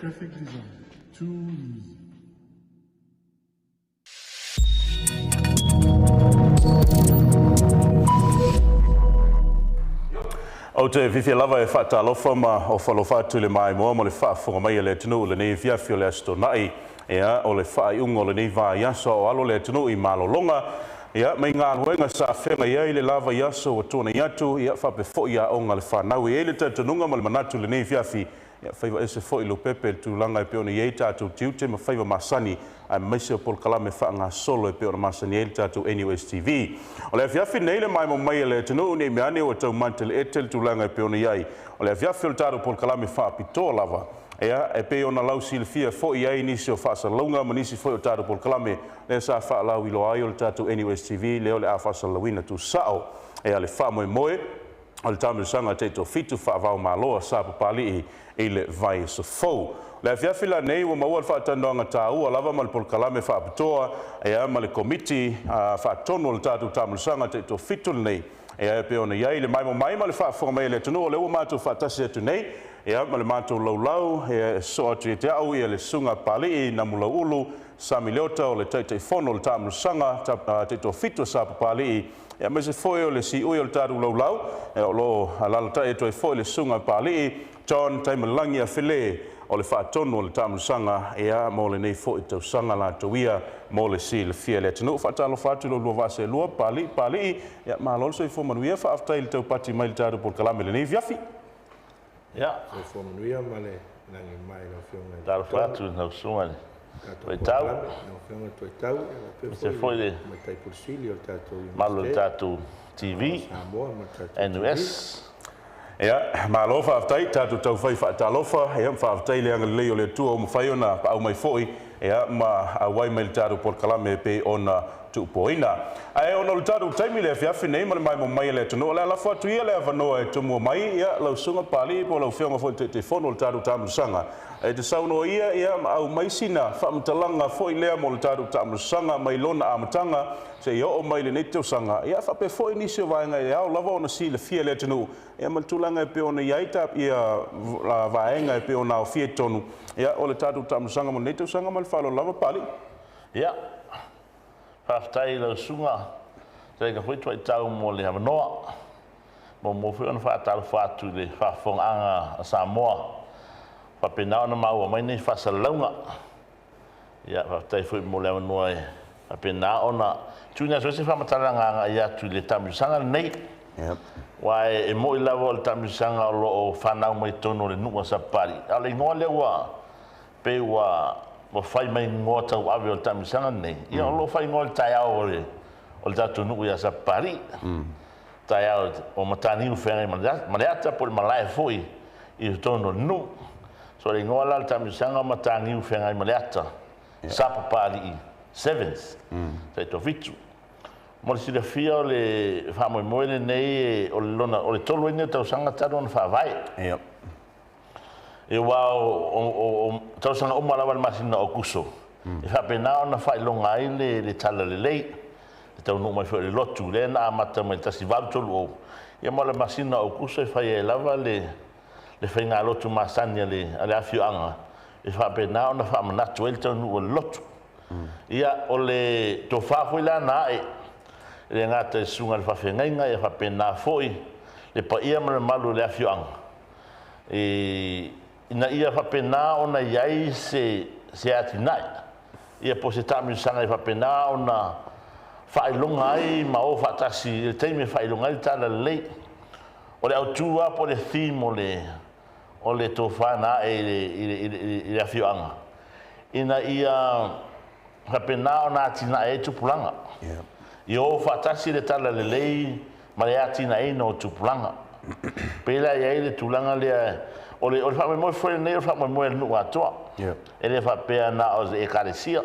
Graphic design. Too easy. Ou te fiafia lava e faatalofa ma ofo alofa atu i le maimoa ma le faafofoga mai a le atunuu i lenei afiafi o le Aso Toonai. Ia, o le faaiuga o lenei vaiaso a o alo le atunuu i malologa, ia, mai galuega sa feagai ai le la vaiaso ua tuanai atu, ia, faapea foi aoga a le fanau. E i ai le talitonuga ma le manatu i lenei afiafi, ia, faiva ese foi Lopepe i le tulaga e pei ona i ai tatou tiute ma faiva masani, aemaise o polokalame faagasolo e pei ona masani ai le tatou NUS TV. O le afiafi nei le maimoa mai a le atunuu, ne i meaane ua taumate le ete le tulaga e pei ona i ai. O le afiafi o le tatou polokalame faapitoa lava, ia, e pei ona lausilafia foi ai nisi o faasalalauga ma nisi foi o tatou polokalame lea sa faalauiloa ai o le tatou NUS TV lea o le a faasalalauina tuusao. Ia, le faamoemoe o le taamilosaga taitoafitu faava-o-Malo a Sapapalii i le vaiaso fou. Le afiafi lanei ua maua le faatalanoaga taua lava ma le polokalame faapitoa, ia, ma le komiti faatonu o le tatou taamilosaga taitoafitu lenei. Ia, e pei ona i ai le maimoa mai ma le faafofoga mai a le atunuu, o lea ua matou faatasi atu nei, ia, ma le matou laulau, ia, e sosoo atu ia te au ia le susuga Papalii Namulauulu Sami Leota, o le Taitaifono o le taamilosaga taitoafitu a Sapapalii, ia, aemaise foi o le siui o le tatou laulau, ia, o lo o alalatai atu ai foi le susuga Papalii John Taimalagi Afele, o le faatonu o le taamilosaga, ia, mo lenei foi tausaga latou ia mo le silafia e le atunuu. Faatalofa atu i lo lua vaa seelua, Papalii, Papalii, ia, malo le soifua manuia, faafetai i le taupati mai le tatou polokalame lenei afiafi. Ia. Soifua manuia ma le lagi mai lau Afioga i le Talofa atu i lau susuga i le tatou Tuaitau. polokalame, lau Afioga Tuaitau, ia Aemaise faapea foi foi le le Tamaitai Pule Sili o le tatou mamalu o le Iunivesite tatou TV, Samoa ma le tatou TV. NUS. Ia, malo faafetai, tatou taufai faatalofa, ia, faafetai le agalelei o le Atua ua mafai ona paau mai foi, ia, ma auai mai le tatou polokalame e pei ona tuupoina. Ae ona o le tatou taimi le afiafi nei ma le maimoa mai a le atunuu, o le a lafo atu ia le avanoa e tumua mai, ia, lau susuga Papalii po o lau Afioga foi i le Taitaifono o le tatou taamilosaga e te saunoa ia, ia, ma aumai sina faamatalaga foi lea mo le tatou taamilosaga mai lona amataga seia oo mai lenei tausaga, ia, faapea foi nisi o vaega e ao lava ona silafia e le atunuu, ia, ma le tulaga e pei ona i ai ta ia vaega e pei ona aofia i totonu, ia, o le tatou taamilosaga mo lenei tausaga. Ma le faaaloalo lava, Papalii. Ia, faafetai i lau susuga fetalaiga foi Tuaitau mo le avanoa. Muamua foi ona faatalofa atu i le faafofogaaga a Samoa faapena ona maua mai nei faasalalauga. Ia, faafetai foi mo le avanoa e faapena ona tuuina atu ai se faamatalaga agai atu i le taamilosaga lenei. Aua e moi lava o le taamilosaga o lo o fanau mai totonu o le nuu a Sapapalii. A o le igoa lea ua pei ua fai mai igoa tauave o le taamilosaga lenei, ia, o lo o faaigoa le taeao o le tatou nuu ia Sapapalii. Taeao o Mataniu Feagai ma le Ata po o le malae foi i totonu o le nuu. So le igoa la o le taamilosaga o Mataniu Feagai ma le Ata, Sapapalii Sevens, taitoafitu. Mo le silafia o le faamoemoe lenei, o le lona o le tolu ai lenei o tausaga talu ona faavae. E aua o tausaga uma lava i le masina o Aokuso, e faapena ona faailoga ai le tala lelei, le taunuu mai foi o le lotu lea na amata mai le 1830. Ia, ma o le masina o Aokuso e fai ai lava le faigalotu masani a le afioaga e faapena ona faamanatu ai le taunuu o le lotu. Ia, o le tofa foi la na ae e le gata i susuga i le faafeagaiga, ia faapena foi le paia ma le mamalu o le afioaga ina ia faapena ona i ai se atinae, ia, po o se taamilosaga e faapena ona faailoga ai ma o faatasi i le taimi e faailoga ai le tala lelei. O le autu lava po o le theme o le tofa na ae i le afioaga ina ia faapena ona atinae ai tupulaga. Ia o faatasi le tala lelei ma le atinaeina o tupulaga. Pei la i ai le tulaga lea o le faamoemoe foi lenei o le faamoemoe a le nuu atoa. E le faapea na o le ekalesia.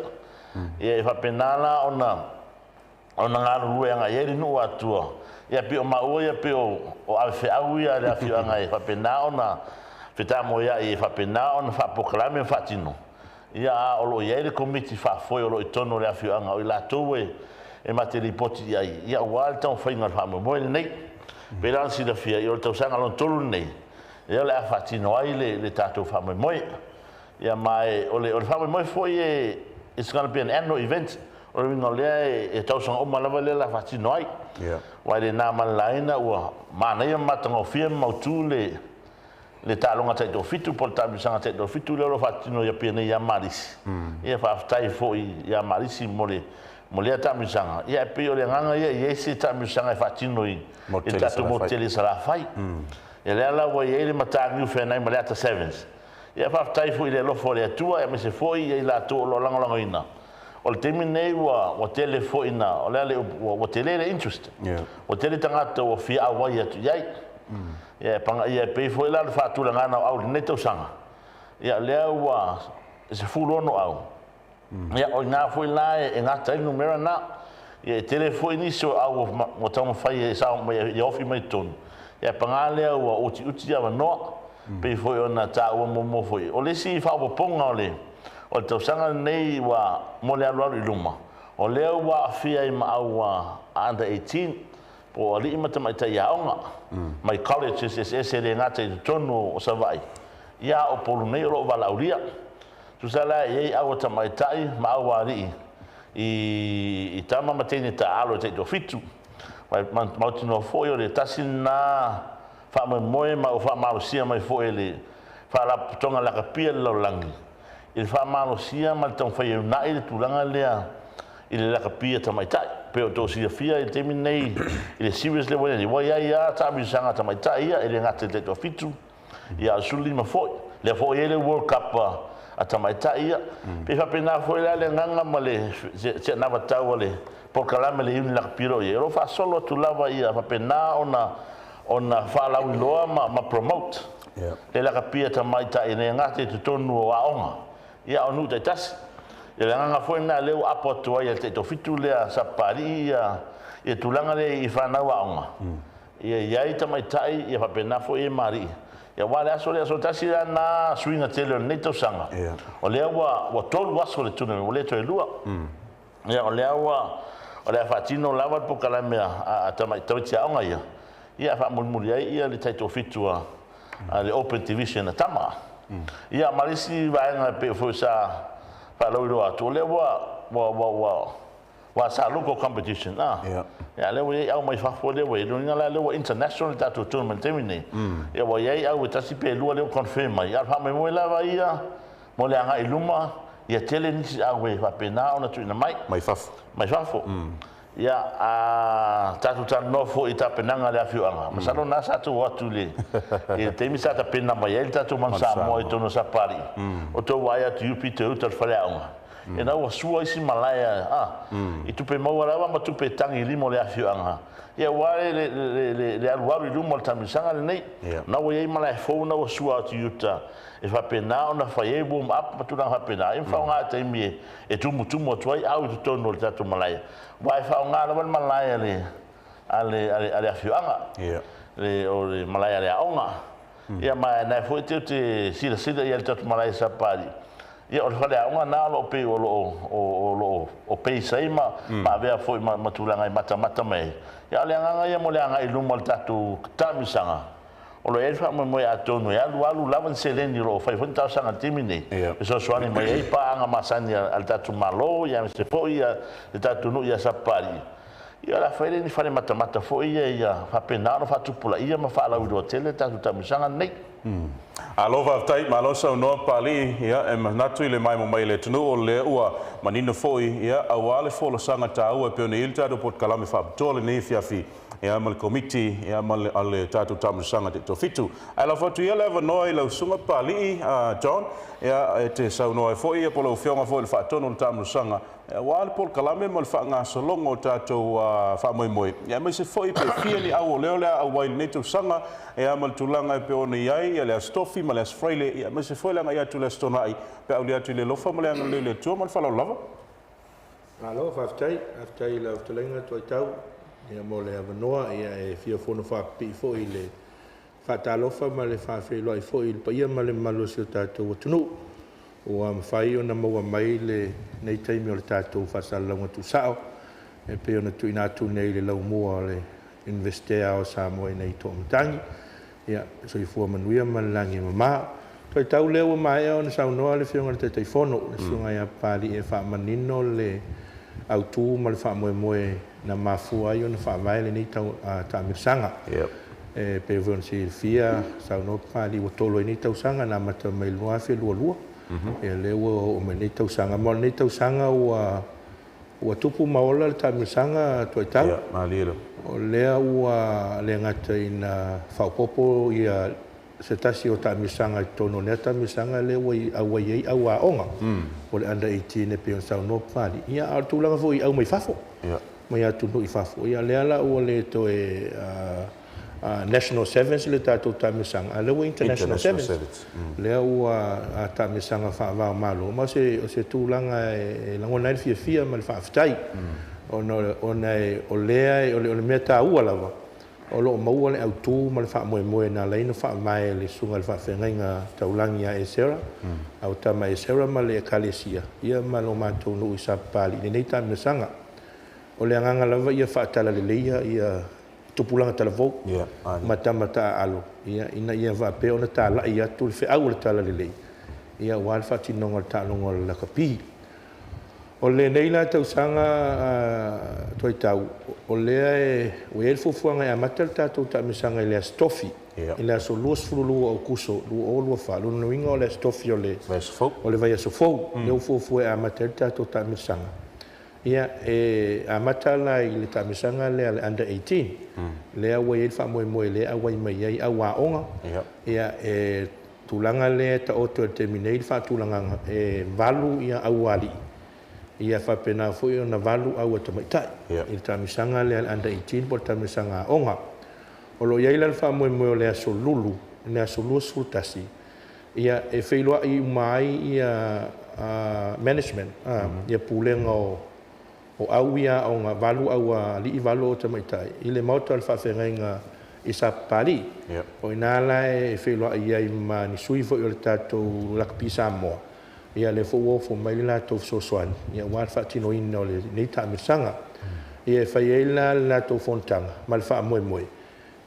Ia, e faapena la ona galulue agai ai le nuu atoa. Ia, pei o maua ia pei o avefeau ia a le afioaga e faapena ona fetamoeai e faapena ona faapolokalame ma faatino. Ia, a o lo o i ai le komiti faafoe o lo o i totonu o le afioaga o i latou e mate lipoti i ai, ia, aua le taumafaiga o le faamoemoe lenei. Pei la ona silafia, ia, o le tausaga lona tolu lenei, ia, o le a faatino ai le tatou faamoemoe. Ia ma e o le faamoemoe foi e it's gonna be an annual event. O le uiga o lea e tausaga uma lava lea o le a faatino ai. Aua e le na ma le laina ua manaia ma matagofie ma mautu le taaloga taitoafitu po o le taamilosaga taitoafitu lea o lo o faatino i Apia nei ia Marisi. Ia faafetai foi ia Marisi mo lea taamilosaga. Ia e pei o le agaga ia e i ai se taamilosaga e faatino i le tatou motu tele i Salafai. Ia lea la ua i ai le Mataniu Feanai ma le Ata Sevens. Ia faafetai foi i le alofa o le Atua aemaise foi ia i latou o lo o lagolagoina. O le taimi lenei ua tele foi na o le ua tele le interest. Ua tele tagata ua fia auai atu i ai. Ia e pei foi la le faatulagaga o au i lenei tausaga. Ia lea ua 16 au. Ia o ina foi la e gata ai le numera na. Ia e tele foi nisi o au ua taumafai e sao mai e ofi mai totonu. Ia paga lea ua utiuti avanoa. Pei foi ona taua muamua foi. O le isi faaopoopoga o le tausaga lenei ua mo le alualu i luma. O lea ua aafia ai ma au under 18 po o alii ma tamaitai aoga mai colleges eseese le gata i totonu o Savaii. Ia o Upolu nei o lo o valaaulia. Tusa la e i ai au a tamaitai ma au alii i tama ma teine taalo e taitoafitu. Mautinoa foi o le tasi lena faamoemoe ma ua faamalosia mai foi e le Faalapotopotoga Lakapia le Lalolagi i le faamalosia ma le taumafai e uunai le tulaga lea i le lakapia tamaitai. Pei o outou silafia i le taimi lenei i le series lea ua i ai nei, ua i ai lava taamilosaga tamaitai ia e le gata i le taitoafitu, ia a o le 15 foi. Lea foi e i ai le World Cup a tamaitai ia. Pei faapena foi la le agaga ma le seanavatau a le polokalame le Iuni Lakapi o lo o i ai. O lo o faasolo atu lava ia faapena ona faalauiloa ma promote le lakapia tamaitai le gata i totonu o aoga ia o nuu taitasi. Ia le agaga foi lena lea ua apo atu ai e le taitoafitu lea Sapapalii ia tulaga lea i fanau aoga. Ia i ai tamaitai ia faapena foi e marii. Ia aua le aso lea, aso tasi la na suiga tele o lenei tausaga. O lea ua 3 aso le tournament, ua le toe 2. Ia o lea ua o le a faatino lava le polokalame a tamaiti aoga ia. Ia faamulimuli ai ia le taitoafitu a le Open Division a tama. Ia ma le isi vaega pei foi sa faalauiloa atu, o lea ua sa local competition. Ia lea ua i ai au mai fafo lea ua i ai. Lona la lea ua international le tatou tournament taimi nei. Ia ua i ai au e tasi pe lua lea ua confirm mai. Ia faamoemoe lava ia mo le agai i luma ia tele nisi au e faapena ona tuuina mai. Mai fafo. Mai fafo. Ia a tatou talanoa foi i tapenaga le afioaga. Masalo na sa tou atu i le taimi sa tapena mai ai le tatou Manu Samoa i totonu o Sapapalii. O tou vaai atu i upi te uta o le faleaoga. E na ua sua isi malae i tupe maua lava ma tupe tangi i lima o le afioaga. Ia ua le alualu i luma o le taamilosaga lenei. Na ua i ai malae fou na ua sua atu i uta e faapena ona fai ai warm up ma tulaga faapena. E faaaoga taimi e tumutumu atu ai au i totonu o le tatou malae. Ua e faaaoga lava le malae a le afioaga. O le malae a le aoga. Ia ma nai foi te silasila ia le tatou malae Sapapalii. Ia o le faleaoga na o lo o pei o lo o peisa ai ma avea foi ma tulaga e matamata mai ai. Ia o le agaga ia mo le agai i luma o le tatou taamilosaga. O lo o i ai le faamoemoe atonu e alualu lava ni seleni o lo o fai foi ni talosaga i le taimi nei. E fesoasoani mai ai paaga masani a le tatou Malo ia aemaise foi le tatou nuu ia Sapapalii. Ia o le a fai lea ni fale matamata foi ia faapena ona faatupulaia ma faalauiloa tele le tatou taamilosaga lenei. Alo faafetai malo saunoa Papalii ia e manatu i le maemo mai le atunuu o lea ua manino foi ia aua le folasaga taua e pei ona i ai le tatou polokalame faapitoa lenei afiafi ia ma le komiti ia ma le tatou taamilosaga taitoafitu. Ae lafo atu ia le avanoa i lau susuga Papalii John ia e te saunoa ai foi ia po o lau afioga foi i le faatonu o le taamilosaga aua le polokalame ma le faagasologa o tatou faamoemoe ia aemaise foi pe fia ni au o lea o le a auai i lenei tausaga ia ma le tulaga e pei ona i ai ia le Aso Tofi ma le Aso Faraile ia aemaise foi le agai atu i le Aso Toonai pe aulia atu i le alofa ma le agalelei o le Atua ma le faaaloalo lava. Malo, faafetai, faafetai i lau fetalaiga Tuaitau ia mo le avanoa ia e fia fono faapipii foi i le faatalofa ma le faafeiloai foi i le paia ma le mamalu o si o tatou atunuu. Ua mafai ona maua mai lenei taimi o le tatou faasalalauga tuusao e pei ona tuuina atu nei i le laumua o le Iunivesite o Samoa i nei Toamatagi. Ia, soifua manuia ma le lagi e mama. Toe tau lea ua maea ona saunoa le Afioga i le Taitaifono, le Susuga ia Papalii e faamanino le autu ma le faamoemoe na mafua ai ona faavae lenei taamilosaga. E pei foi ona silafia, saunoa Papalii ua 3 ai nei tausaga, na amata mai i le 2022. Ia lea ua oo mai lenei tausaga. Ma o lenei tausaga ua tupu ma ola le taamilosaga Toetau. O lea ua le gata ina faaopoopo ia se tasi o taamilosaga i totonu o lea taamilosaga lea ua auai ai au aoga o le under 18 e pei ona saunoa Papalii. Ia, a o le tulaga foi i au mai fafo, mai atunuu i fafo, ia lea la ua le toe National Sevens le tatou taamilosaga, a o lea ua International Sevens. Lea ua taamilosaga faava o Malo, ma o se tulaga e lagona ai le fiafia ma le faafetai, ona o lea o le mea taua lava, o lo o maua le autu ma le faamoemoe na ala ai ona faavae le Susuga i le Faafeagaiga Taulagi ia Esera, au tama Esera ma le Ekalesia, ia ma lo matou nuu i Sapapalii i lenei taamilosaga. O le agaga lava ia faatalaleia ia tupulaga talavou ma tama taaalo, ia, ina ia faapea ona talai atu le feau o le talalelei, ia, aua le faatinoga o le taaloga o le lakapi. O lenei la tausaga Toetau, o lea ua i ai le fuafuaga e amata le tatou taamilosaga i le Aso Tofi, i le aso 22 o Aokuso 2024, lona uiga o le Aso Tofi o le vaiaso fou, lea ua fuafua e amata ai le tatou taamilosaga. Ia, e amata la i le taamilosaga lea le under 18, lea ua i ai le faamoemoe lea e auai mai ai au aoga. Ia, e tulaga lea e taoto i le taimi nei le faatulagaga, e 8 ia aualii, ia faapena foi ona 8 au tamaitai i le taamilosaga lea le under 18 po o le taamilosaga aoga. O lo o i ai la le faamoemoe o le aso Lulu, le aso 21, ia, e feiloai uma ai ia management, ia pulega o au ia aoga, 8 au alii, 8 au tamaitai, i le maota o le Faafeagaiga i Sapapalii. O ina la e feiloai ai ma ni sui foi o le tatou Lakapi Samoa, ia lea foi ua ofo mai le latou fesoasoani, ia, aua le faatinoina o lenei taamilosaga. Ia, e fai ai la le latou fonotaga ma le faamoemoe,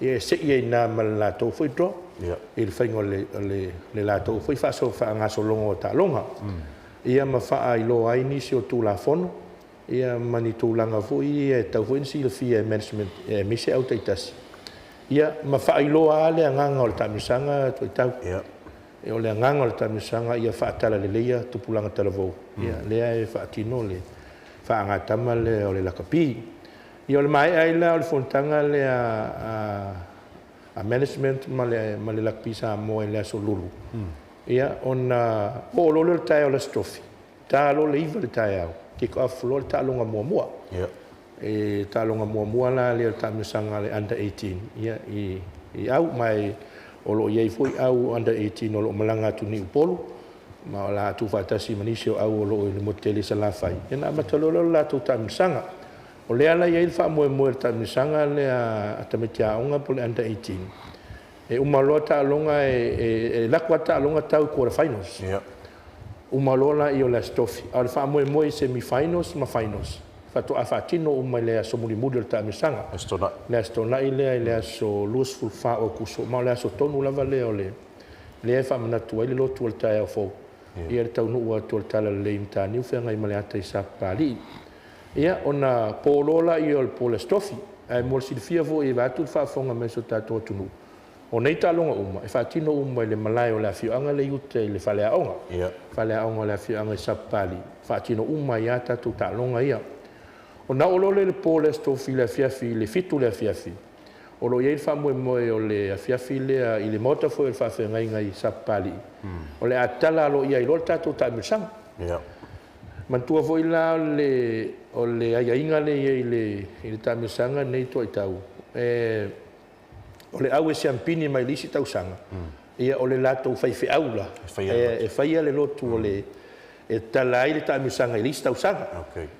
ia e sei ai na ma le latou foi draw i le faiga o le latou foi faagasologa o taaloga. Ia, ma faailoa ai nisi o Tulafono, ia, ma ni tulaga foi ia e tatau foi ona silafia e management aemaise au taitasi. Ia, ma faailoa lava le agaga o le taamilosaga Toetau. O le agaga o le taamilosaga ia faatalaleia tupulaga talavou, ia, lea e faatino le faagatama lea o le lakapi. Ia, o le maea ai la o le fonotaga lea a management ma le Lakapi Samoa i le aso Lulu, ia, ona oo loa lea o le taeao o le Aso Tofi, ta loa le 9 le taeao, kick off loa le taaloga muamua. E taaloga muamua la lea o le taamilosaga le under 18, ia, i au mai o lo o i ai foi au under 18 o lo o malaga atu i Upolu, ma o la atu faatasi ma nisi o au o lo o i le motu tele i Salafai, ia na amata loa lea o le latou taamilosaga. O lea la i ai le faamoemoe o le taamilosaga lea a tamaiti aoga po o le under 18, e uma loa taaloga e lako lava taaloga tau i quarter finals. Uma loa la i o le Aso Tofi. A o le faamoemoe i semi finals ma finals, faatoa faatino uma i le aso mulimuli o le taamilosaga. Le Aso Toonai lea i le aso 24 o Aokuso, ma o le aso tonu lava lea o le lea e faamanatu ai le lotu o le taeao fou. Ia le taunuu atu o le talalelei i Mataniu Feagai ma le Ata i Sapapalii. Ia, ona po loa la ia o le po o le Aso Tofi. Ae mo le silafia foi e vaeatu le faafofoga mai o si o tatou atunuu, o nei taaloga uma e faatino uma i le malae o le afioaga lea i uta i le faleaoga. Faleaoga o le afioaga i Sapapalii, faatino uma ai lava tatou taaloga ia. Ona oo loa lea i le po o le Aso Tofi i le afiafi i le 7 le afiafi, o lo o i ai le faamoemoe o le afiafi lea i le maota foi o le Faafeagaiga i Sapapalii, o le a tatala aloaia ai loa le tatou taamilosaga. Manatua foi la o le aiaiga lea e i ai i le taamilosaga lenei Toetau, o le au e siampini mai le isi tausaga, ia, o le latou faifeau la e faia le lotu o le e tatala ai le taamilosaga i le isi tausaga.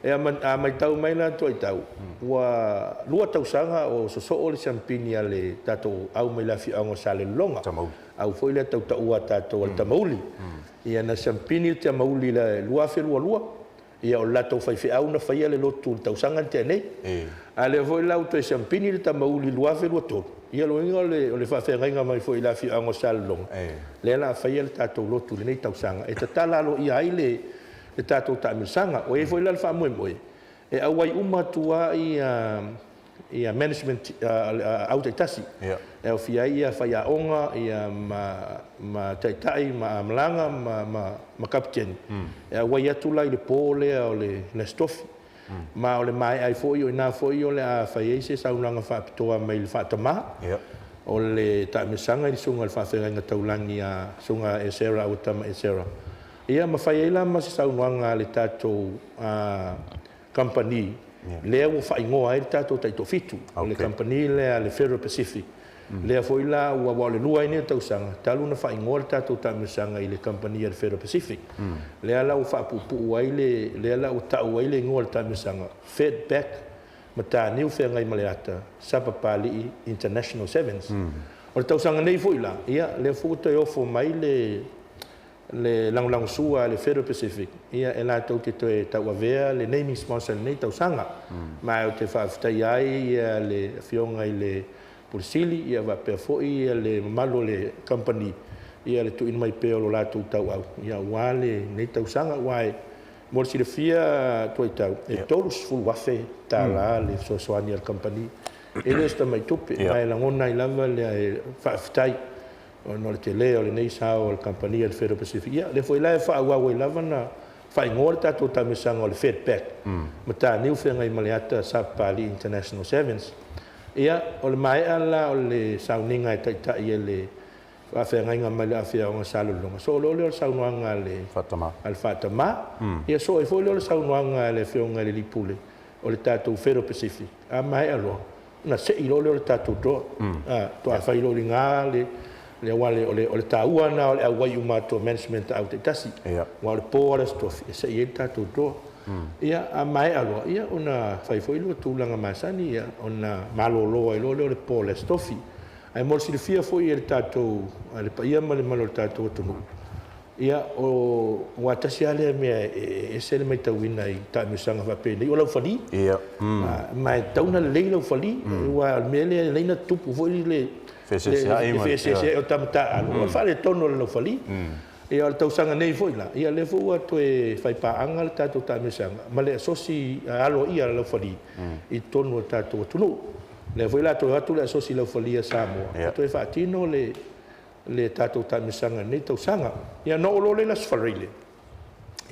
E a matau mai la Toetau, ua 2 tausaga o sosoo le siampini a le tatou au mai le afioaga o Salelologa. Au foi lea tautaua a tatou o le Tamauli. Ia, na siampini le Tamauli i le 2022. Ia o le latou faifeau na faia le lotu i le tausaga na tea nei. A lea foi la ua toe siampini le tamauli i le 2023, ia lona uiga o le faafeagaiga mai foi i le afioaga o Salelologa, lea o le a faia le tatou lotu i lenei tausaga e tatala aloaia ai le tatou taamilosaga. Ua i ai foi la le faamoemoe e auai uma atu lava ia management au taitasi e aofia ai faiaoga ma taitai ma amalaga ma kapeteni e auai atu la i le po lea o le Aso Tofi. Ma o le maea ai foi o i ina foi o le a fai ai se saunoaga faapitoa mai le faatama o le taamilosaga i le susuga i le faafeagaiga taulagi a Susuga Esera Auatama Esera, ia ma fai ai la ma se saunoaga a le tatou kamupani lea ua faaigoa ai le tatou taitoafitu, o le kamupani lea a le Federal Pacific. Lea foi la ua aua o le lua ai nei o tausaga talu ona faaigoa le tatou taamilosaga i le kamupani a le Federal Pacific. Lea la ua faapuupuu ai le lea la ua tau ai le igoa o le taamilosaga Fedpac Mataniu Feagaimaleata Sapapalii International Sevens. O le tausaga nei foi la, ia lea foi ua toe ofo mai le le lagolagosua a le Federal Pacific, ia e latou te toe tauavea le naming sponsor i lenei tausaga. Ma ou te faafetaia ai le Afioga i le Pule Sili ia faapea foi le mamalu o le kamupani ia le tuuina mai pea o lo latou tauau ia aua lenei tausaga. Aua e mo le silafia Tuaitau, e $30,000 le fesoasoani a le kamupani. E le o se tamai tupe, ma e lagona ai lava le faafetai ona o le tele o lenei sao a le kamupani a le Federal Pacific. Ia, lea foi la e faaauau ai lava ona faaigoa le tatou taamilosaga o le Fedpac, Mataniu Feagaimaleata Sapapalii International Sevens. Ia, o le maea la o le sauniga e taitai e le faafeagaiga mai le afioaga Salelologa, soo loa lea o le saunoaga a le Faatama. Ia, soo ai foi lea o le saunoaga a le Afioga i le Alii Pule o le tatou Federal Pacific. A maea loa, ona sei loa lea o le tatou draw. Faatoa fai loa i luga le auale o le taua lena o le auai uma atu o management au taitasi. Aua o le po lava o le Aso Tofi e sei ai le tatou draw. Ia, a maea loa, ia ona fai foi lea o tulaga masani, ia, ona malolo ai loa lea o le po o le Aso Tofi. Ae mo le silafia foi e le tatou, le paia ma le mamalu o le tatou atunuu, ia, o, aua tasi lava lea mea e ese le matauina i taamilosaga faapenei, o laufali. Ma e tatau ona lelei laufali, aua o le mea lea e ala ai ona tupu foi le feeseeseai o tama taaalo, o le faaletonu o le laufali. Ia, o le tausaga nei foi la, ia lea foi ua toe fai paaga le tatou taamilosaga ma le asosi aloaia a le laufali i totonu o le tatou atunuu. Lea foi la toe o atu le asosi laufalia Samoa e toe faatino le tatou taamilosaga i lenei tausaga. Ia, ona oo loa lea i le Aso Faraile,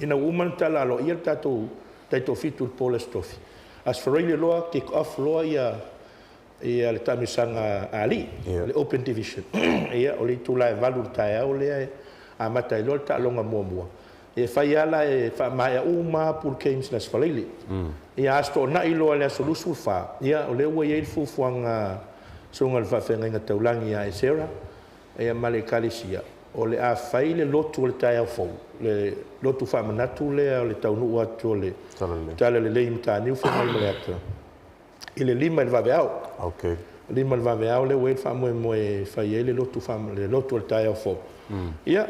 ina ua uma ona tatala aloaia le tatou taitoafitu i le po o le Aso Tofi. Aso Faraile loa, kick off loa ia le taamilosaga a alii, le Open Division. Ia, o le itula e 8 i le taeao lea e amata ai loa le taaloga muamua. E fai lava la e faamaea uma lava pool games i le Aso Faraile. Ia, Aso Toonai loa i le aso 24, ia, o lea ua i ai le fuafuaga susuga i le faafeagaiga taulagi ia Esera ia ma le Ekalesia, o le a fai le lotu o le taeao fou, le lotu faamanatu lea o le taunuu atu o le Talalelei i Mataniu Feagaimaleata i le 5 i le vaveao. 5 i le vaveao lea ua i ai le faamoemoe e fai ai le lotu le lotu o le taeao fou. Ia,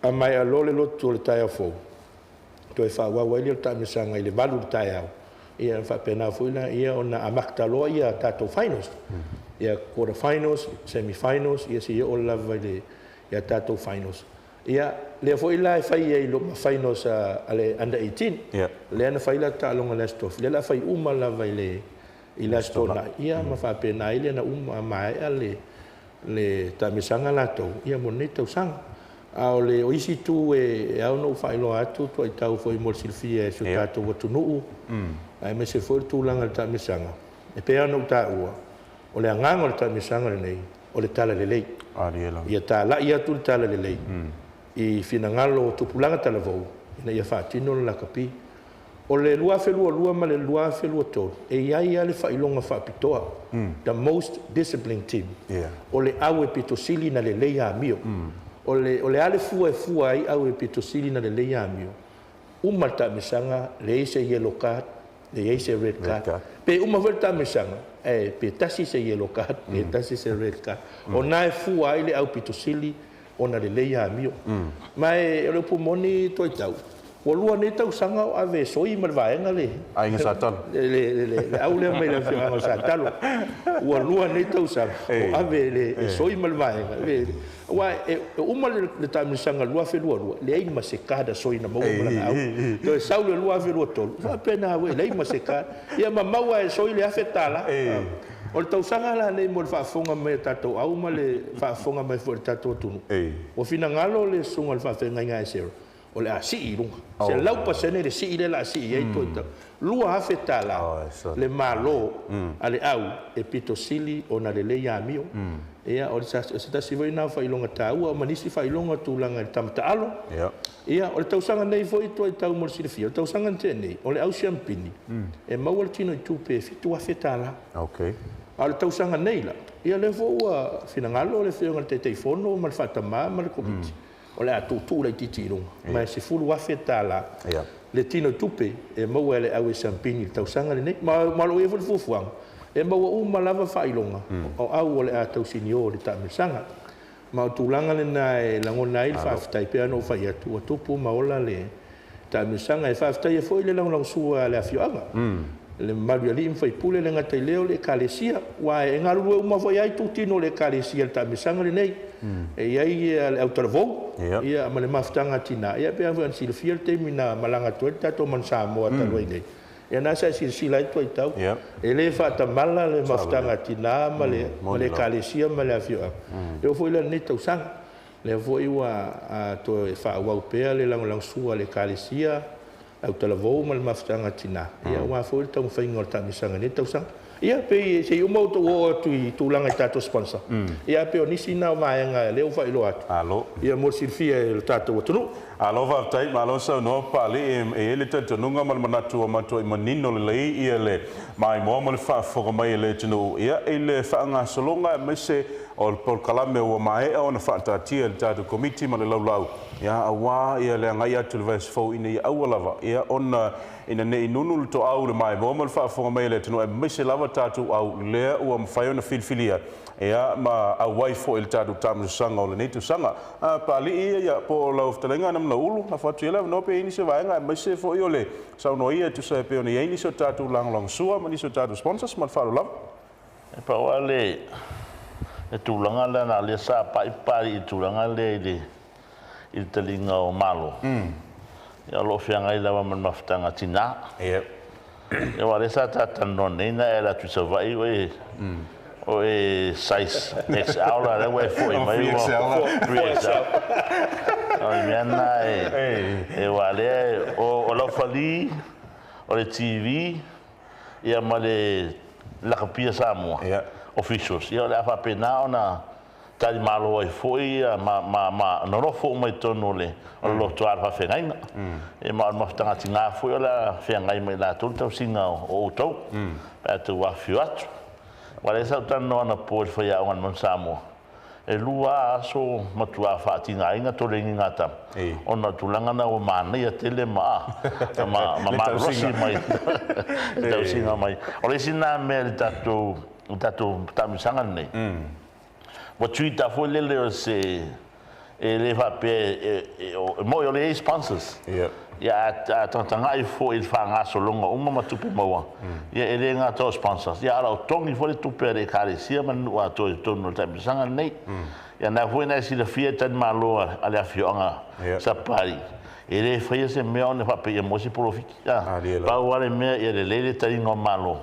a maea loa le lotu o le taeao fou, toe faaauau ai lea o le taamilosaga i le 8 i le taeao. Ia, faapena foi la ia ona amata loa ia tatou finals. Ia, quarter finals, semi finals, ia seia oo lava i le ia tatou finals. Ia, lea foi la e fai ai ma finals a le under 18. Lea na fai la taaloga i le Aso Tofi, lea la fai uma lava i le Aso Toonai. Ia, ma faapena ai lea na uma maea le taamilosaga latou ia mo lenei tausaga. A o le o isi itu e ao ona ou faailoa atu Tuaitau foi mo le silafia e si o tatou atunuu, aemaise foi le tulaga i le taamilosaga, e pei ona ou taua, o le agaga o le taamilosaga lenei, o le talalelei. Ia talai atu le talalelei i finagalo o tupulaga talavou ina ia faatino le lakapi. O le 2022 ma le 2023, e i ai lava le faailoga faapitoa, the most disciplined team. O le au e pito sili na lelei amio. O le a le fua e fua ai au e pito sili na lelei amio? Uma le taamilosaga, leai se yellow card, leai se red card. Pe uma foi le taamilosaga, e pe tasi se yellow card, pe tasi se red card. O na e fua ai le au pito sili ona lelei amio. Ma e o le upu moni Tuaitau, Ua lua nei tausaga o ave e soi ma le vaega le Aiga Sa Talo. Le au lea mai le afioaga o Satalo. Ua lua nei tausaga o ave le soi ma le vaega. Aua e uma le taamilosaga 2022, leai ma se card a soi na maua ma lana au. Toe sau le 2023, faapena foi, leai ma se card. Ia ma maua e soi le $1,000. O le tausaga la nei mo le faafofoga mai a tatou au ma le faafofoga mai foi i le tatou atunuu. Ua finagalo le susuga i le faafeagaiga a Esera, o le a sii i luga. 100% le sii lea o le a sii ai toa $2,000 le malo a le au e pito sili ona lelei amio. Ia, o se tasi foi lena o faailoga taua ma nisi faailoga tulaga i le tama taalo. Ia, o le tausaga nei foi toe tau mo le silafia, o le tausaga na tea nei, o le au siampini e maua le tino i tupe e $7,000. A o le tausaga nei la, ia lea foi ua finagalo le afioga i le Taitaifono ma le faatamā ma le Komiti, o le a tuutuu laitiiti i luga, ma e $10,000 le tino tupe e maua e le au e siampini i le tausaga lenei. Ma o lo o i ai foi le fuafuaga, e maua uma lava faailoga o au o le a tausinio o le taamilosaga. Ma o tulaga lena e lagona ai le faafetai pei ona ou fai atu, ua tupu ma ola le taamilosaga. E faafetaia foi le lagolagosua a le afioaga, le mamalu i alii ma faipule, le gata i lea o le ekalesia, aua e galulue uma foi ai itutino o le ekalesia i le taamilosaga lenei. E i ai le autalavou ia ma le mafutaga a tina, ia pei foi ona silafia le taimi na malaga atu ai le tatou Manu Samoa talu ai nei. Ia na sa e silasila ai toaitau, e le faatamala le mafutaga a tina ma le ekalesia ma le afioaga. E oo foi la i lenei tausaga, lea foi ua toe faaauau pea le lagolagosua a le ekalesia, autalavou ma le mafutaga a tina, ia aua foi le taumafaiga o le taamilosaga i lenei tausaga. Ia pei se i uma outou oo atu i tulaga i tatou sponsor, ia pei o nisi na o vaega lea ua faailoa atu, ia mo le silafia e le tatou atunuu. Alo faafetai, malo saunoa Papalii. E i ai le talitonuga ma le manatu ua matuai manino lelei ia le maimoa ma le faafofoga mai e le atunuu ia i le faagasologa aemaise o le polokalame ua maea ona faataatia e le tatou Komiti ma le laulau ia aua ia le agai atu i le vaiaso fou ina ia aua lava ia ona ina ne i nunu le toau le maimoa ma le faafofoga mai e le atunuu aemaise lava tatou au lea ua mafai ona filifilia ia ma auai foi i le tatou taamilosaga o lenei tausaga. Papalii, ia po o lau fetalaiga na Manaulu lafo atu i ai le avanoa pe i ai nisi o vaega aemaise foi o le saunoa ia e tusa e pei ona i ai nisi o tatou lagolagosua ma nisi o tatou sponsors ma le faaaloalo lava. E pau lava le tulaga lea na o lea sa pai Papalii i le tulaga lea i le taliga o Malo. Ia o lo o feagai lava ma le mafutaga tina. Ia aua o lea sa talanoa nei na e alu atu i Savaii o e size XL la lea ua e foi mai ua 3XL. O le mea lena e aua lea o laufali o le TV ia ma le lakapia Samoa officials, ia o le a faapena ona talimalo ai foi ma nonofo uma i totonu o le lotoa o le faafeagaiga. E ma o le mafutaga tina foi o le a feagai mai latou le tausiga o outou pe a outou afifio atu. Aua o lea sa ou talanoa anapo i le faiaoga a le Manu Samoa, e lua aso matua faatinaina toleniga tama ona o tulaga na ua manaia tele ma malolosi mai le tausiga mai. O le isi lena mea i le tatou taamilosaga lenei, ua tuita foi lele o se e le faapea e moi o le i ai sponsors. Ia a tagatagai foi i le faagasologa uma ma tupe maua, ia e le gata o sponsors, ia a o lau togi foi le tupe a le ekalesia ma le nuu atoa i totonu o le taamilosaga lenei. Ia na foi na e silafia e talimalo a le afioaga Sapapalii, e le faia se mea ona faapea ia maua se polofiti. Pau lava le mea ia lelei le taliga o Malo.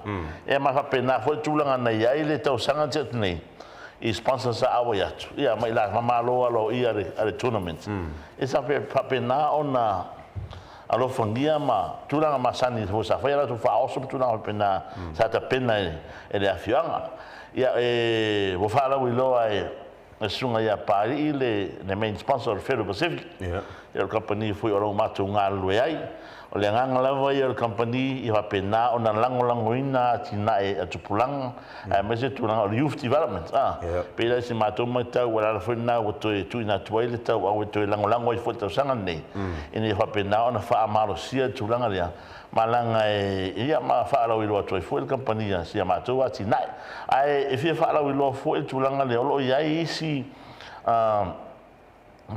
Ia ma faapena foi le tulaga na i ai le tausaga na tea atu nei, i sponsors sa auai atu, ia ma i la malo aloaia a le tournament. E sa faapena ona alofagia ma tulaga masani foi sa faia latou faaoso ma tulaga faapena sa tapena e le afioaga. Ia e ua faalauiloa e le susuga ia Papalii le main sponsor o le Federal Pacific. Ia o le kamupani foi o lo o matou galulue ai. O le agaga lava ia o le kamupani ia faapena ona lagolagoina atinae a tupulaga aemaise tulaga o le youth development. Pei la i se matou matau ua lala foi lena ua toe tuuina atu ai le tauau e toe lagolago ai foi le tausaga lenei ina ia faapena ona faamalosia le tulaga lea ma laga e ia ma faalauiloa atu ai foi le kamupani a si a matou atinae. Ae e fia faalauiloa foi le tulaga lea o lo o i ai isi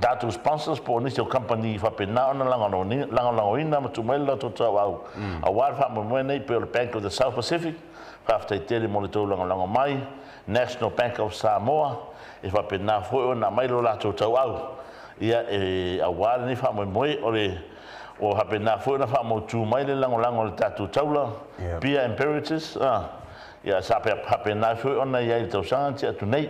Tatou sponsors po o nisi o kamupani i faapena ona lagolagoina ma tuu mai le latou tauau aua le faamoemoe nei, pei o le Bank of the South Pacific, faafetai tele mo le tou lagolago mai, National Bank of Samoa, e faapena foi ona aumai lo latou tauau ia e aua lenei faamoemoe. O le ua faapena foi ona faamautu mai le lagolago a le tatou taula, Beer and Beverages, ia sa faapena foi ona i ai i le tausaga na tea atu nei.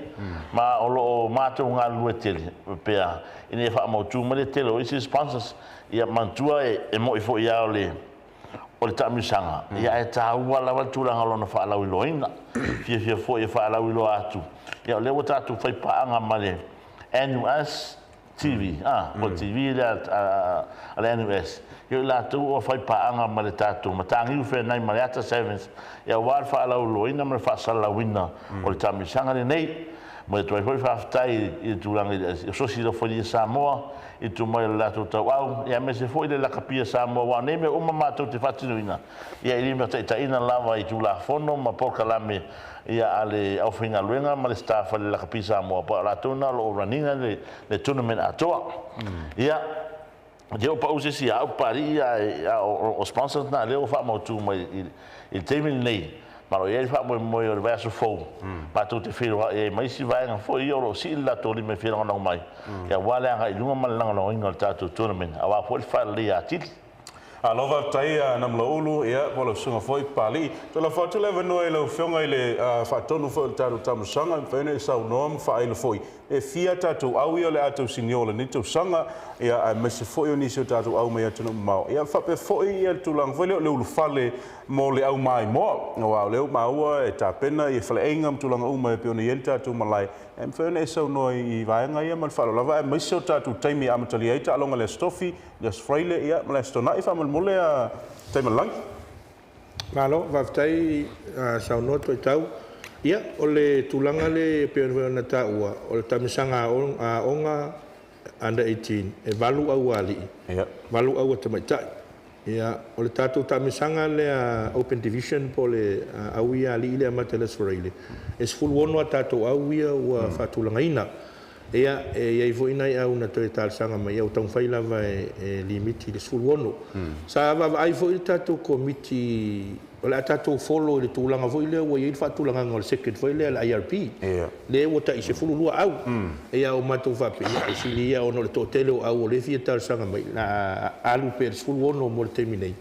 Ma o lo o matou galulue tele pea ina ia faamautu mai le tele o isi sponsors. Ia manatua e moi foi lava o le taamilosaga, ia ae taua lava le tulaga o lona faalauiloaina. Fiafia foi e faalauiloa atu. Ia o lea ua tatou fai paaga ma le NUS TV, po o le TV lea a le NUS. Ia o i latou ua fai paaga ma le tatou Mataniu Feanai ma le Ata Sevens, ia aua le faalauiloaina ma le faasalalauina o le taamilosaga lenei. Momoli atu ai foi le faafetai i le tulaga i le Asosi Laufalia Samoa i le tuu mai o le latou tauau, ia aemaise foi le Lakapia Samoa, aua o nei mea uma matou te faatinoina, ia e limataitaiina lava i Tulafono ma polokalame ia a le aufaigaluega ma le staff a le Lakapi Samoa, po o latou na o lo o run ina le tournament atoa. Ia, te oo pau se isi ia au Papalii, a o sponsors na lea ua faamautu mai i le taimi lenei. Ma o lo o i ai le faamoemoe o le vaiaso fou, matou te feiloai ai ma isi vaega foi ia o lo o sii le latou lima e fia lagolago mai, ia aua le agai i luga ma le lagolagoina o le tatou tournament, aua foi le faaleleia atili. Alo faafetai Namulauulu, ia po o lau susuga foi Papalii. Toe lafo atu le avanoa i lau Afioga i le faatonu foi o le tatou taamilosaga, e mafai ona e saunoa ma faailo foi e fia tatou au ia o le a tausinio o lenei tausaga, ia aemaise foi o nisi o tatou au mai atunuu mamao. Ia faapea foi ia le tulaga foi lea o le ulufale mo le au maimoa, aua o lea ua maua e tapena ia faleaiga ma tulaga uma e pei ona i ai le tatou malae. E mafai ona e saunoa i vaega ia ma le faaaloalo lava, aemaise o tatou taimi e amatalia ai taaloga i le Aso Tofi, le Aso Faraile, ia ma le Aso Toonai faamolemole a Taimalelagi. Malo, faafetai saunoa Toetau. Ia, o le tulaga lea e pei ona taua, o le taamilosaga a aoga under 18, e 8 aualii, 8 aua tamaitai. Ia, o le tatou taamilosaga lea Open Division po o le au ia alii lea amata i le Aso Faraile, e 16 a tatou au ia ua faatulagaina. Ia, e i ai foi nai au na toe talosaga mai, ia ua taumafai lava e limiti i le 16. Sa vaavaai foi le tatou komiti o le a tatou follow i le tulaga foi lea ua i ai le faatulagaga o le circuit foi lea le IRB, lea ua tai 12 au. Ia o matou faapea, e sili ia ona o le toatele o au o lea e fia talosaga mai, la alu pea le 16 mo le taimi nei,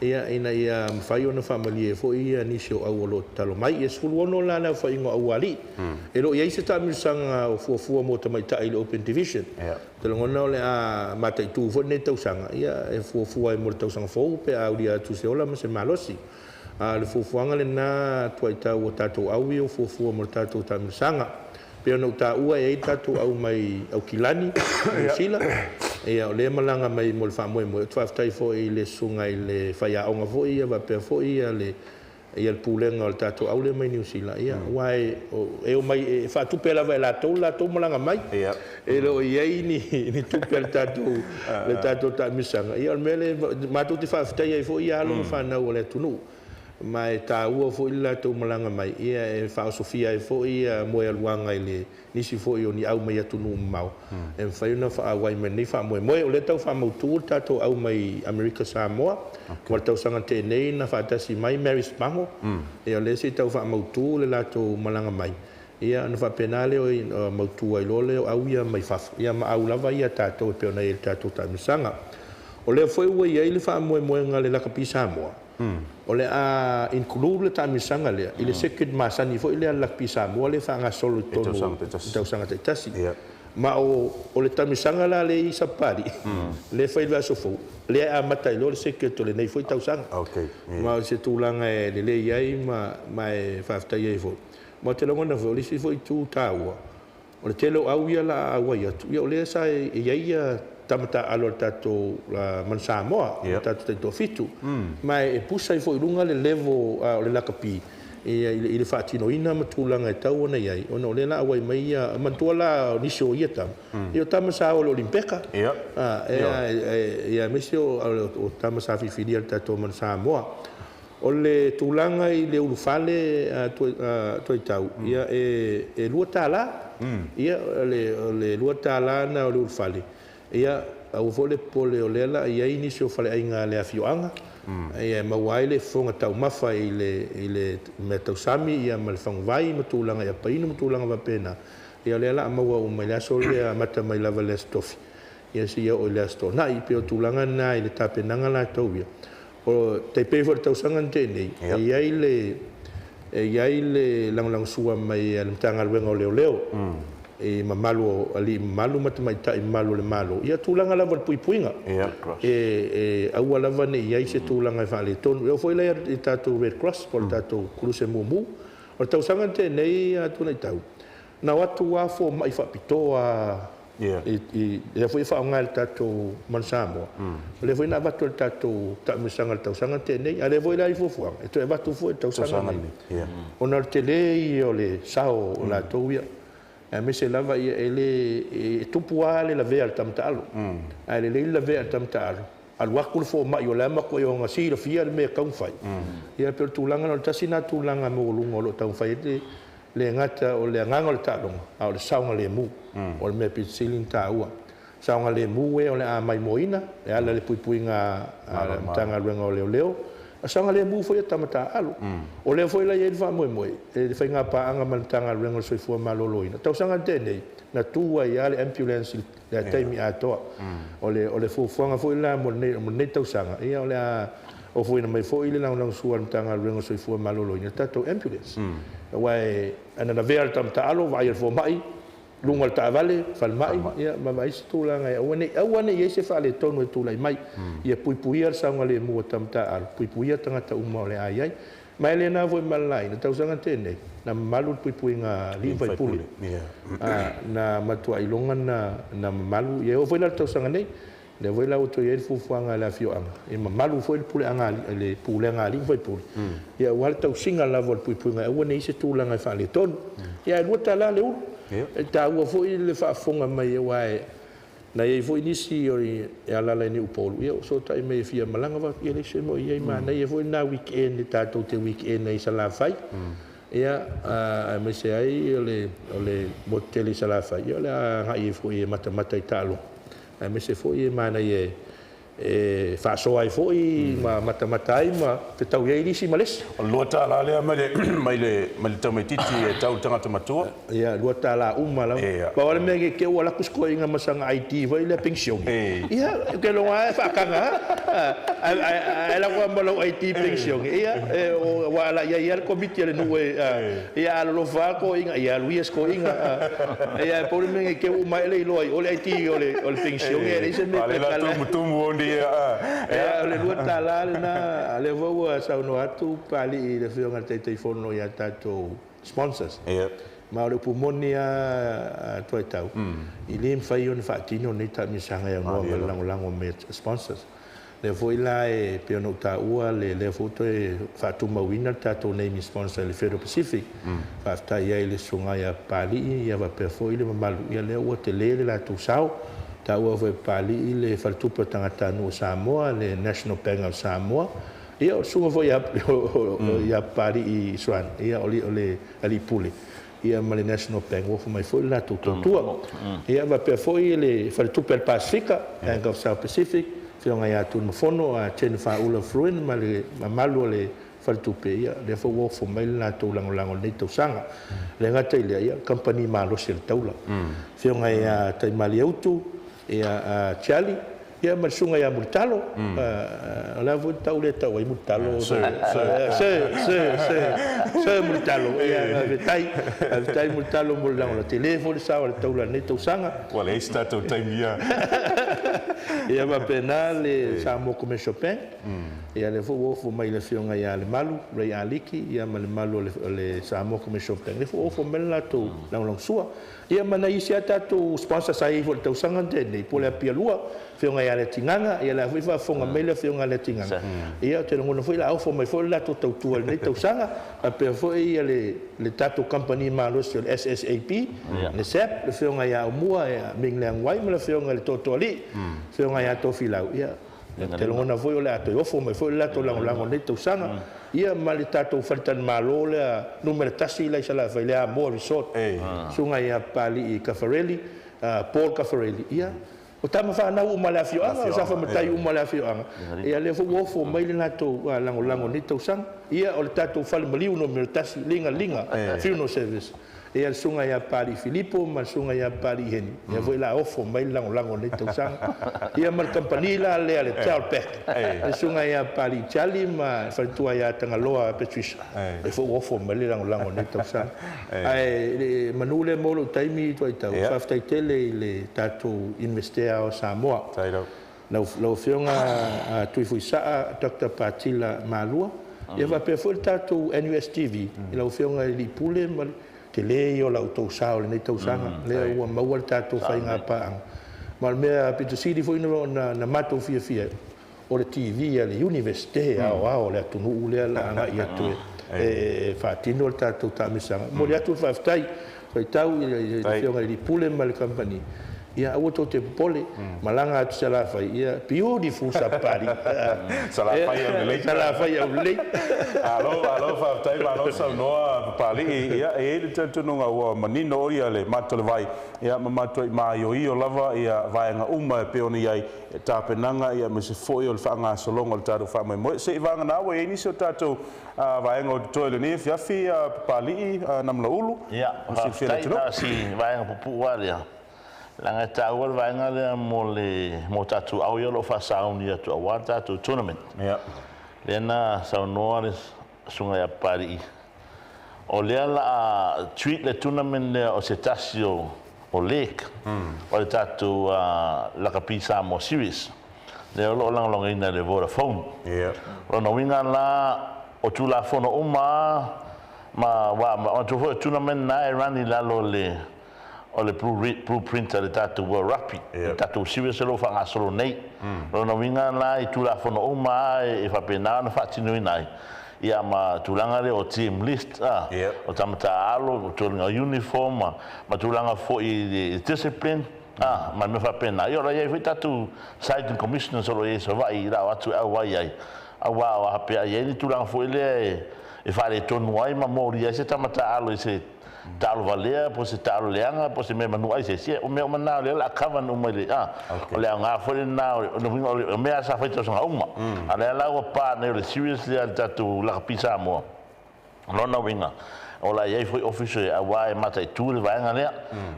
ia ina ia mafai ona faamalie foi ia nisi o au o lo o tatalo mai. Ia 16 la le aofaiga o aualii. E le o i ai se taamilosaga o fuafua mo tamaitai i le Open Division. Te lagona o le a mataitu foi lenei tausaga, ia e fuafua ai mo le tausaga fou pe a aulia atu se ola ma se malosi. A o le fuafuaga lena tuaitau o tatou au ia o fuafua mo le tatou taamilosaga. Pei ona ou taua e i ai le tatou au mai Aukilani, Niu Sila, ia o lea e malaga mai mo le faamoemoe. Ou te faafetai foi i le susuga i le faiaoga foi ia faapea foi ia le pulega o le tatou au lea mai Niu Sila, ia aua e omai e faatupe lava e latou le latou malaga mai. E le o i ai ni tupe a le tatou taamilosaga. Ia o le mea lea matou te faafetai ai foi ia alo ma fanau o le atunuu. Ma e taua foi le latou malaga mai, ia e faaosofia ai foi ia moealuaga i le nisi foi o ni au mai atunuu mamao, e mafai ona faaauai mai lenei faamoemoe. O lea tau faamautu le tatou au mai Amerika Samoa, mo le tausaga tenei na faatasi mai Mary Spango, ia o lea se i tau faamautu le latou malaga mai, ia ona faapena lea o mautu ai loa lea o au ia mai fafo, ia ma au lava ia tatou e pei ona i ai le tatou taamilosaga. O lea foi ua i ai le faamoemoega le Lakapi Samoa, o le a include le taamilosaga lea i le circuit masani foi lea le Lakapi Samoa lea e faagasolo i totonu i tausaga taitasi. Ma o le taamilosaga la lea i Sapapalii, lea e fai i le vaiaso fou, lea e amata ai loa le circuit o lenei foi tausaga. Ma o se tulaga e lelei ai ma e faafetai ai foi. Ma o te lagona foi, o le isi foi itu taua, o le tele o au ia la auai atu, ia o lea sa e i ai ia tama taaalo a le tatou Manu Samoa, le tatou taitoafitu. Ma e pusa ai foi i luga le level o le lakapi i le faatinoina ma tulaga e tau ona i ai, ona o lea la auai mai ia, manatua la o nisi o ia tama, ia o tama sa o le Olimpeka, ia aemaise o tama sa filifilia le tatou Manu Samoa. O le tulaga i le ulufale Tuaitau, ia e $2. Ia o le $2 lena o le ulufale. Ia aua foi le popole o lea o le a i ai nisi o faleaiga a le afioaga e maua ai le fofoga taumafa i le meatausami ma le faguvai ma tulaga i apaina ma tulaga faapena. Ia o lea o le a maua uma i le aso lea e amata mai lava i le Aso Tofi seia oo i le Aso Toonai. E pei o tulaga na i le tapenaga latou ia. E tai pei foi o le tausaga na tea nei, e i ai le lagolagosua mai a le Matagaluega o Leoleo i mamalu o alii mamalu ma tamaitai mamalu o le Malo, ia tulaga lava o le puipuiga. E aua lava ne i i ai se tulaga e faaletonu. E oo foi la i le tatou Red Cross po o le tatou Koluse Mumu. O le tausaga na tea nei Tunaitau, na o atu lava fomai faapitoa lea foi e faaaoga e le tatou Manu Samoa, o lea foi na avatu e le tatou taamilosaga i le tausaga na tea nei, a o lea foi la e i ai fuafuaga e toe avatu foi i le tausaga lenei, ona o le tele ia o le sao o latou ia, aemaise lava e le e tupu lava le lavea o le tama taalo, ae lelei le lavea o le tama taalo, alu atu le fomai o la e matuai silafia le mea e tatau ona fai. Ia pei o le tulaga lena, o le tasi lena tulaga maualuga o lo o taumafai ai le gata o le agaga o le taaloga, a o le saogalemu o le mea pito sili ona taua. Saogalemu e o le a maimoaina e ala i le puipuiga a le Matagaluega o Leoleo, a saogalemu foi tama taaalo. O lea foi la e i ai le faamoemoe i le faiga paaga ma le Matagaluega o le Soifua Maloloina. Tausaga na tea nei, na tu ai lava le ambulance i le taimi atoa. O le fuafuaga foi la mo lenei tausaga, ia o le a ofoina mai foi le lagolagosua a le Matagaluega o le Soifua Maloloina i le tatou ambulance. Aua ana lavea le tama taalo, vaai e le fomai, luga o le taavale, falemai, ia ma vaai se tulaga e aua ne i i ai se faaletonu e tulai mai. Ia puipuia le saogalemu o tama taaalo, puipuia tagata uma o le a i ai. Ma e le na foi ma le laina, tausaga tēnei, na mamalu le puipuiga a alii ma faipule. Na matua iloga na mamalu, ia oo foi la le tausaga nei, lea foi la ua toe i ai le fuafuaga a le afioaga, e mamalu foi le pulega a alii ma faipule, ia aua le tausiga lava o le puipuiga, aua ne i i ai se tulaga e faaletonu. Ia e $2 le ulu, e taua foi le faafofoga mai aua na i ai foi nisi e alaala i Niupolu, ia o sotai mai e fia malaga va, ia leai se mea o i ai, manaia foi lena weekend e tatou te weekend ai i Salafai. Ia aemaise ai o le motu tele i Salafai, ia o le a agai ai foi e matamata i taaloga, aemaise foi e manaia e faasoa ai foi ma matamata ai ma fetau ai nisi ma le isi. O le $2 lea mai le tamaitiiti e tau le tagata matua. Ia, $2 uma lava. Pau lava le mea ke ua laku skoinga ma sanga ID foi lea pensione. Ia, ke loga e faakaga ai la kwa ma lau ID pensione. Ia, wa ala ia ia le komiti le nuu e ia alolofa ko inga ia alu ia skoinga. Ia pau le mea ke ua mai le iloa o le ID o le pensione e le se mea pe kala. Ale la tumu ondi ia. Ia, o le $2 lena, le fua ua saunoa atu Papali'i i le afioga i le Taitaifono ia tatou sponsors. Ma o le upu moni a Tuaitau, i le mafai ona faatino nei taamilosaga e aunoa ma le lagolago mai a sponsors. Lea foi la e pei ona ou taua lea foi toe faatumauina le tatou naming sponsor i le Federal Pacific. Faafetai ai i le susuga ia Papali'i ia faapea foi le mamalu, ia lea ua tele le latou sao. Taua foi e Papali'i le faletupe o tagatanuu o Samoa, le National Bank of Samoa. Ia o le susuga foi ia Papali'i Swan, ia o le alii pule, ia ma le National Bank, ua ofo mai foi le latou tautua. Ia faapea foi le faletupe a le Pasifika, Bank of South Pacific, afioga ia Tunumafono, a Jennifer Ula Fruin ma le mamalu o le faletupe, ia lea foi ua ofo mai le latou lagolago i lenei tausaga. Le gata i lea, ia kamupani malosi a le taula. Afioga ia Taimalieutu, ia Charlie, ia ma le susuga ia Mulitalo. O le a foi le tau lea e tau ai Mulitalo. Sir Mulitalo. Ia faafetai Mulitalo mo le lagolago. Tele foi le sao a le taula i lenei tausaga. Ua leai se tatou taimi ia. Ia faapena le Samoa Commercial Bank. Ia lea foi ua ofo mai le afioga ia Lemalu, Ray Aliki, ia ma le malu o le Samoa Commercial Bank. Lea foi ua ofo mai le latou lagolagosua. Ia ma nai isi a tatou sponsor sa i ai foi i le tausaga na tea nei, po o le Apia Lua, afioga ia Leatigaga, ia la foi faafofoga mai le afioga ia Leatigaga. Ia, ou te lagona foi la ofo mai foi le latou tautua i lenei tausaga, faapea foi ia le tatou kamupani malosi o le SSAP, le SAP, le afioga ia Aumua, ia Ming Leang Wai ma le afioga i le Toatoalii, afioga ia Tofilau. Ia, ou te lagona foi o le a toe ofo mai foi le latou lagolago i lenei tausaga. Ia ma le tatou faletalimalo lea numera 1 la i Salafai, le Amoa Resort, susuga ia Papali'i Caffarelli, Paul Caffarelli. Ia o tama fanau uma le afioaga, o Safamatai uma le afioaga. Ia lea foi ua ofo mai le latou lagolago nei tausaga. Ia o le tatou fale maliu numera 1, Liga Funeral Service. Ia le susuga ia Papali'i Filipo ma le susuga ia Papali'i Heni, ia foi la ofo mai le lagolago nei tausaga. Ia ma le kamupani la lea le Telpac, le susuga ia Papali'i Charlie ma le faletua ia Tagaloa Patricia, e foi ua ofo mai le lagolago nei tausaga. Ae le manu lea mo lou taimi Tuaitau, faafetai tele i le tatou Iunivesite o Samoa. Lau Afioga Tuifuisaa Dr. Patila Malua, ia faapea foi le tatou NUS TV, i lau Afioga i le Pule ma te lē ia o lau outou sao i lenei tausaga, lea ua maua le tatou faiga paaga. Ma o le mea pito sili foi na matou fiafia, o le TV a le Iunivesite aoao o le atunuu lea la agai atu e faatino le tatou taamilosaga. Momoli atu le faafetai faitau i le Afioga i le Pule ma le kamupani. Ia aua tou te popole, malaga atu Salafai, ia beautiful Sapapalii. Salafai aulelei. Salafai aulelei. Alo, alo, faafetai, malo saunoa Papali'i. Ia, e i ai le talitonuga ua manino o ia le mato le vai, ia ma matua i maioio lava ia vaega uma e pei ona i ai e tapenaga ia ma se foi o le faagasologa o le tatou faamoemoe. Se i vagana ua i ai nisi o tatou vaega o totoe lenei afiafi, Papali'i Namulauulu. Ia, faafetai na si vaega puupuu lava lea. Leaga e taua le vaega lea mo le mo tatou au ia o lo o faasauni atu aua le tatou tournament. Lea na saunoa le susuga ia Papali'i, o lea la a treat le tournament lea o se tasi o league o le tatou Lakapi Samoa Series. Lea o lo o lagolagoina e le Vodafone. Lona uiga la o Tulafono uma ma wa ma o foi tournament na e run i lalo o le blueprint a le tatou World Rugby, le tatou series o lo o faagasolo nei. Lona uiga la i Tulafono uma e faapena ona faatinoina ai. Ia ma tulaga lea o team list, o tamataalo, o tulaga uniform, ma tulaga foi i discipline, ma mea faapena. Ia o la i ai foi tatou sighting commissioners o lo o i ai i Savaii i lao atu e auai ai. Aua o hapea i ai ni tulaga foi lea e faaletonu ai ma molia ai se tamataalo i se taalo valea, po se taalo leaga, po se mea manu ai se isi. O mea uma na o lea o le a cover uma i le, o le aoga foi lena o mea sa fai tausaga uma. A lea la ua pa nei o le series lea le tatou Lakapi Samoa. Lona uiga, o la i ai foi office e aua e mataitu le vaega lea.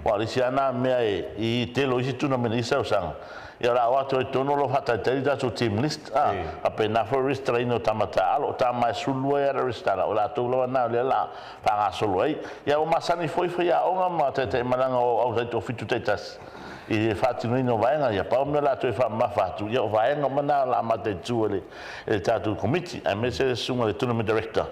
Ua o le isi lava na mea i tele o isi tournament i tausaga. Ia o le a o atu ai tonu o lo o faatalitali tatou team list. Faapena foi resitalaina o tamataalo, o tama e 12 ia le resitala, o latou lava na o lea la faagasolo ai. Ia ua masani foi faiaoga ma taitaimalaga o au taitoafitu taitasi i le faatinoina o vaega ia pau mea latou e faamamafa atu. Ia o vaega uma na o le a mataitu e le tatou komiti, aemaise le susuga i le tournament director.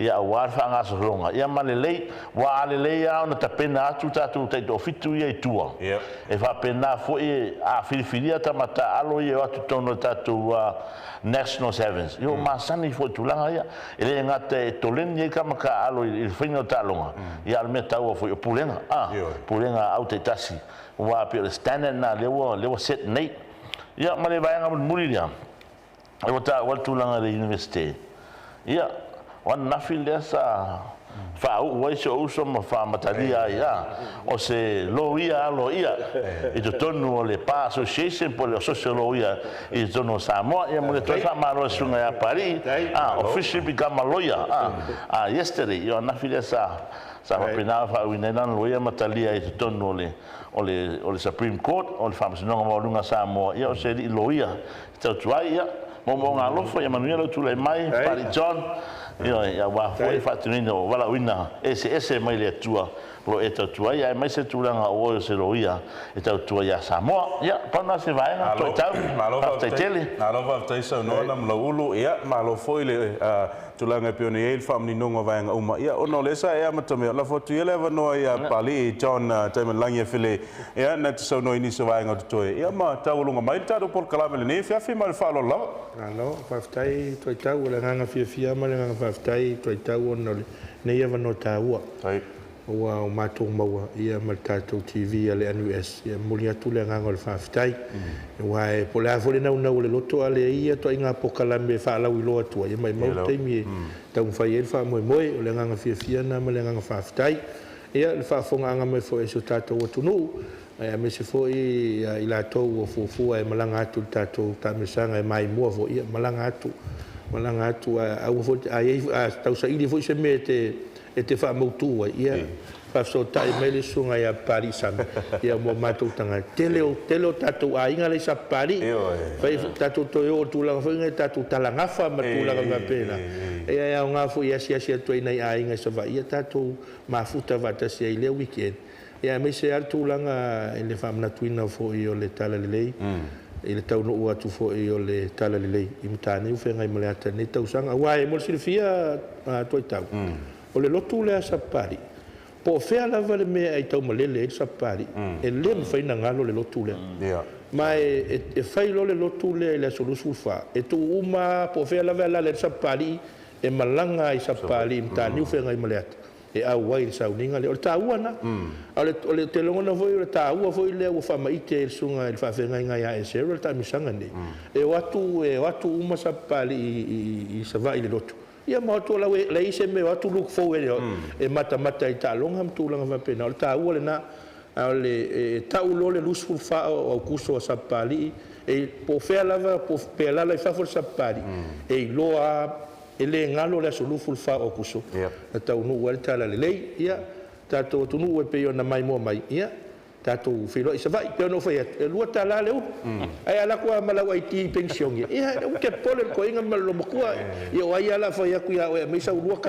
Ia aua le faagasologa. Ia ma lelei, ua a lelei lava ona tapena atu tatou taitoafitu ia i tua. E faapena foi a filifilia tamataalo ia o atu totonu o le tatou National Sevens. Ia o masani foi tulaga ia. E le gata e toleni ai tamataalo i le faiga o taaloga. Ia a o le mea taua foi o pulega. Pulega au taitasi. Ua pei o le standard na lea ua set nei. Ia ma le vaega mulimuli lea. E ua taua le tulaga i le Iunivesite. Ia, o ananafi lea sa faauu ai si ou uso ma faamatalia ai o se loia aloaia i totonu o le Bar Association po o le Social Lawyer i totonu o Samoa. Ia mo le toe faamalo e susuga ia Papali'i, officially become a lawyer yesterday. Ia o ananafi lea sa faapena faauuina ai lana loia ma talia i totonu o le Supreme Court o le Faamasinoga Maualuga a Samoa. Ia o se alii loia e tautua ai. Ia moomooga alofa, ia manuia lau tulai mai Papali'i John. Ia aua foi faatinoina o valaauina eseese mai le Atua o lo o e tautua ai, aemaise tulaga o oe o se loia e tautua ia Samoa. Ia pau na se vaega toitau, faafetai tele. Malo faafetai saunoa Namulauulu. Ia malo foi le tulaga e pei ona i ai le faamaninoga o vaega uma. Ia ona o lea sa e amatamea, lafo atu ia le avanoa ia Papali'i John Diamond Lagi Afele, ia na te saunoa i nisi o vaega o totoe. Ia ma taualuga mai le tatou polokalame lenei afiafi ma le faaaloalo lava. Malo, faafetai Tuaitau, o le agaga fiafia ma le agaga faafetai Tuaitau ona o lenei avanoa taua. Ua o matou maua ia ma le tatou TV a le NUS, ia momoli atu le agaga o le faafetai. Aua e po o le a foi le naunau o le loto, a leai ia ituaiga polokalame e faalauiloa atu ai, e maumau le taimi e taumafai ai le faamoemoe. O le agaga fiafia lena ma le agaga faafetai. Ia, le faafofogaaga mai foi a si o tatou atunuu, aemaise foi i latou ua fuafua e malaga atu i le tatou taamilosaga e maimoa foi, ia malaga atu, malaga atu, aua foi a tausaili foi se mea e te faamautu ai, ia faafesootai mai le susuga ia Papalii Sami, ia mo matou tagata. Tele o tele o tatou aiga la i Sapapalii. Fai tatou toe o i le tulaga foi lea tatou talagafa ma tulaga faapena. Ia e aoga foi e asiasi atu ai i nai aiga i Savaii, ia tatou mafuta faatasi ai i lea weekend. Ia aemaise lava le tulaga i le faamanatuina foi o le Talalelei, i le taunuu atu foi o le Talalelei i Mataniu Feagaimaleata i lenei tausaga. Aua e mo le silafia Tuaitau, o le lotu lea a Sapapalii, po o fea lava le mea e taumalele ai le Sapapalii, e le mafai ona galo le lotu lea. Ma e fai loa le lotu lea i le aso 24, e tuu uma, po o fea lava e alaala ai le Sapapalii, e malaga i Sapapalii i Mataniu Feagaimaleata, e auai i le sauniga lea. O le taua lena. A o le te lagona foi o le taua foi lea ua faamaite e le susuga i le faafeagaiga ia Esera le taamilosaga nei. E o atu uma Sapapalii i Savaii i le lotu. Ia ma o atu leai se mea o atu look forward e matamata i taaloga ma tulaga faapena. O le taua lena. A o le e tau loa le 24 o Aokuso a Sapapalii, e po o fea lava pe alaala i fafo le Sapapalii, e iloa e le galo le aso 24 o Aokuso na taunuu ai le Talalelei. Ia, tatou atunuu e pei ona maimoa mai, ia tatou feiloai i Savaii. Pei ona ou fai atu, e $2 le ulu. Ae alu atu lava ma lau ID penisione, ia ua te popole le toeaina ma le loomatua. Ia o ai lava o le a fai atu ia oe e aumai sau $2.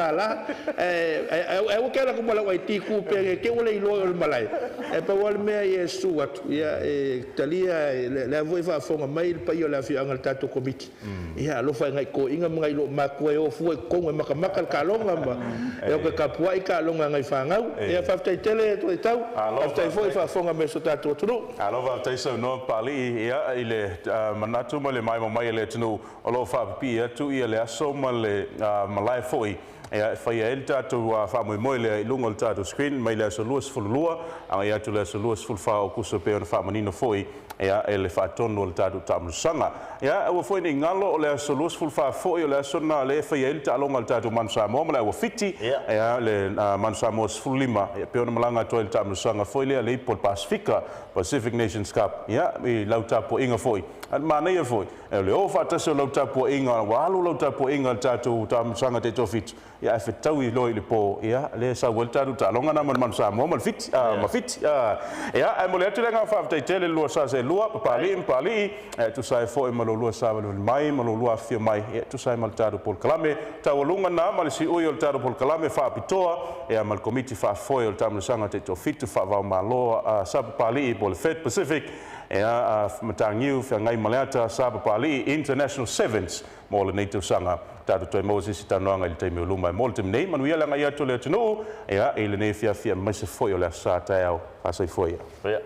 Ae aua te alu atu ma lau ID tu pea ne i te i ua le iloa e le malae. Ae pau lava le mea ia e susu atu, ia e talia, lea foi e faafofoga mai le paia o le afioaga i le tatou komiti. Ia alofa i nai toeaiina ma nai loomatua e o fua i totonu e matamata le taaloga ma e o toe tapuai taaloga a nai fanau. Ia faafetai tele Tuaitau, faafetai foi faafofoga mai i so tatou atunuu. Alo faafetai saunoa Papalii, ia i le manatu ma le maimoa mai a le atunuu o lo o faapipii atu ia le aso ma le malae foi e faia ai le tatou faamoemoe lea i luga o le tatou screen mai le aso 22 agai atu le aso 24 o Aokuso, pei ona faamanino foi e le faatonu o le tatou taamilosaga. Ia aua foi nei galo o le aso 24 foi o le aso lena lea e faia ai le taaloga a le tatou Manu Samoa ma le Auafiti, le Manu Samoa 15, ia pei ona malaga atu ai le taamilosaga foi lea le Ipu o le Pasefika, Pacific Nations Cup, ia i lau tapuaiga foi. A o le manaia foi, o le o faatasi o lau tapuaiga, ua alu lau tapuaiga i le tatou taamilosaga taitoafitu, ia ae fetaui loa i le po, ia lea e sau ai le tatou taaloga lena ma le Manu Samoa ma le Fiti, ma Fiti. Ia ae momoli atu le agaga faafetai tele i le lua sa seelua, Papalii ma Papalii, e tusa ai foi ma lo lua savalivali mai ma lo lua afifio mai, e tusa ai ma le tatou polokalame taualuga na ma le siui o le tatou polokalame faapitoa, ia ma le komiti faafoe o le taamilosaga taitoafitu faava-o-Malo a Sapapalii po o le Fed Pacific, ia Mataniu Feagaimaleata Sapapalii International Sevens mo lenei tausaga. Tatou toe maua se isi talanoaga i le taimi o luma. E mo le taimi nei, manuia le agai atu o le atunuu, ia i lenei afiafi aemaise foi o le aso Sa taeao. Faasoifua ia.